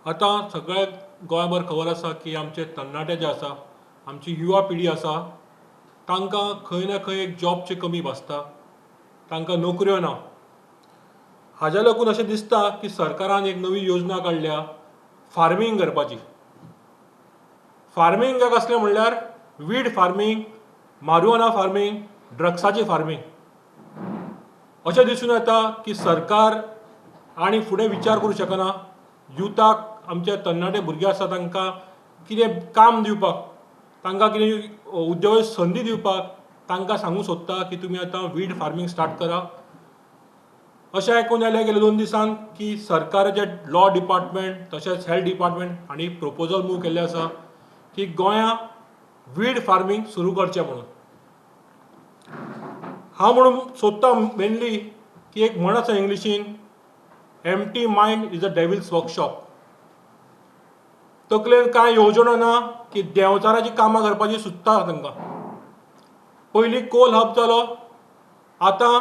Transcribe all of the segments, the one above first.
आतां सगळ्या गोंयभर खबर आसा की आमचे तरणाटे जे आसा, आमची युवा पिढी आसा, तांकां खंय ना खंय एक जॉबची कमी भासता, तांकां नोकऱ्यो ना. हाज्या लागून अशें दिसता की सरकारान एक नवी योजना काडल्या फार्मींग करपाची. फार्मींग काय कसलें म्हणल्यार वीड फार्मींग, मारिजुआना फार्मींग, ड्रग्साची फार्मींग. अशें दिसून येता की सरकार आनी फुडें विचार करूं शकना युथाक, आमचे तरणाटे भुरगे आसा तांकां कितें काम दिवपाक, तांकां कितें उद्योगाची संदी दिवपाक. तांकां सांगूंक सोदता की तुमी आतां वीड फार्मींग स्टार्ट करा. अशें आयकून आयलें गेले 2 दिसान की सरकाराचे लॉ डिपार्टमेंट तशेंच हेल्थ डिपार्टमेंट हांणी प्रपोजल मूव केल्लें आसा की गोंया वीड फार्मींग सुरू करचें म्हणून. हांव म्हणून सोदता मेनली की एक म्हण आसा इंग्लिशीन, "Empty mind is a devil's workshop." तकलेन कांय येवजणो ना की देंवचाराचीं कामां करपाची सुचता तांकां. पयलीं कोल हब जालो, आतां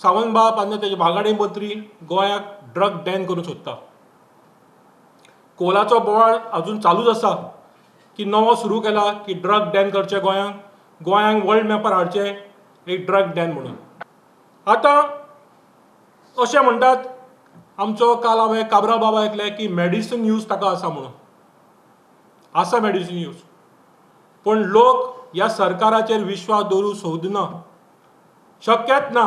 सावंत बाब आनी तेजे वांगडी मंत्री गोंयाक ड्रग डॅन करूंक सोदता. कोलाचो बोवाळ अजून चालूच आसा की नवो सुरू केला की ड्रग डॅन करचें गोंयांक, गोंयांक वर्ल्ड मॅपार हाडचें एक ड्रग डॅन म्हणून. आतां अशें म्हणटात, आमचो काल हांवें काब्राल बाबा आयकलें की मेडिसीन यूज ताका आसा म्हणून. आसा मेडिसीन यूज, पूण लोक ह्या सरकाराचेर विश्वास दवरूंक सोदना, शक्यच ना.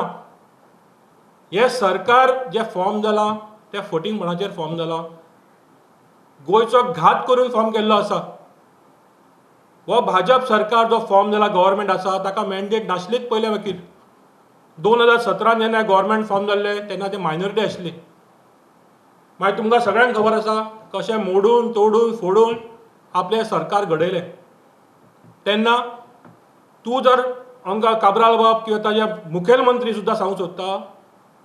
हें सरकार जें फॉर्म जालां तें फटींगपणाचेर फॉर्म जालां, गोंयचो घात करून फॉर्म केल्लो आसा. हो भाजप सरकार जो फॉर्म जाला, गव्हर्मेंट आसा, ताका मॅन्डेट नासलीच पयले मागीर. 2017न जेन्ना गव्हर्मेंट फॉर्म जाल्लें तेन्ना ते मायनॉरिटी आसली. मागीर तुमकां सगळ्यांक खबर आसा कशें मोडून तोडून फोडून आपलें सरकार घडयलें. तेन्ना तूं जर आमकां काब्राल बाब किंवा ताजे मुखेलमंत्री सुद्दां सांगूंक सोदता,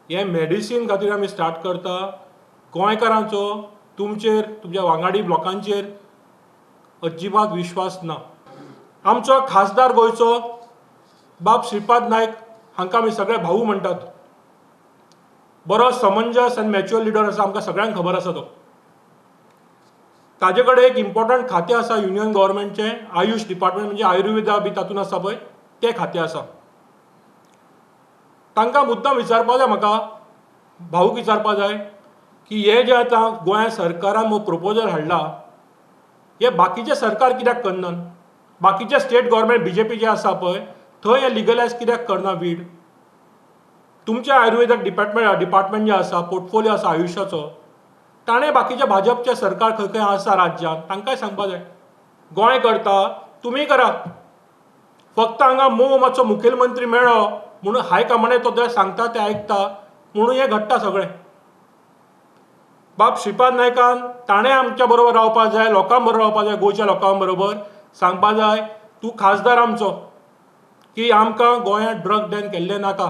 हें मेडिसीन खातीर आमी स्टार्ट करता, गोंयकारांचो तुमचेर, तुमच्या वांगडी लोकांचेर अजिबात विश्वास ना. आमचो खासदार गोंयचो बाब श्रीपाद नायक हांकां आमी सगळे भाऊ म्हणटात. बरो समंजस आनी मॅच्युअर लिडर आसा, आमकां सगळ्यांक खबर आसा तो. ताजे कडेन एक इम्पॉर्टंट खातें आसा युनियन गव्हर्मेंटचें, आयुश डिपार्टमेंट, म्हणजे आयुर्वेदा बी तातूंत आसा पळय, तें खातें आसा. तांकां मुद्दाम विचारपा जाय, म्हाका भाऊक विचारपा जाय की हे जें आतां गोंया सरकारान प्रोपोजल हाडला, हे बाकीचे सरकार कित्याक करनात? बाकीचे स्टेट गव्हर्मेंट बीजेपी जे आसा पळय, थंय हें लिगलायज कित्याक करना वीड? तुमचें आयुर्वेदक डिपार्टमेंट जें आसा, पोर्टफोलियो आसा आयुशाचो, ताणें बाकीचे भाजपचे सरकार खंय खंय आसा राज्यांत तांकांय सांगपा जाय, गोंय करता, तुमी करा. फक्त हांगा मोव मातसो मुखेलमंत्री मेळ्ळो म्हणून हायकमांडे तो जें सांगता तें आयकता म्हणून हें घडटा सगळें. बाब श्रीपाद नायकान ताणें आमच्या बरोबर रावपा जाय, लोकां बरोबर रावपा जाय, गोंयच्या लोकां बरोबर सांगपा जाय, तूं खासदार आमचो, की आमकां गोंयांत ड्रग डॅन केल्लें नाका.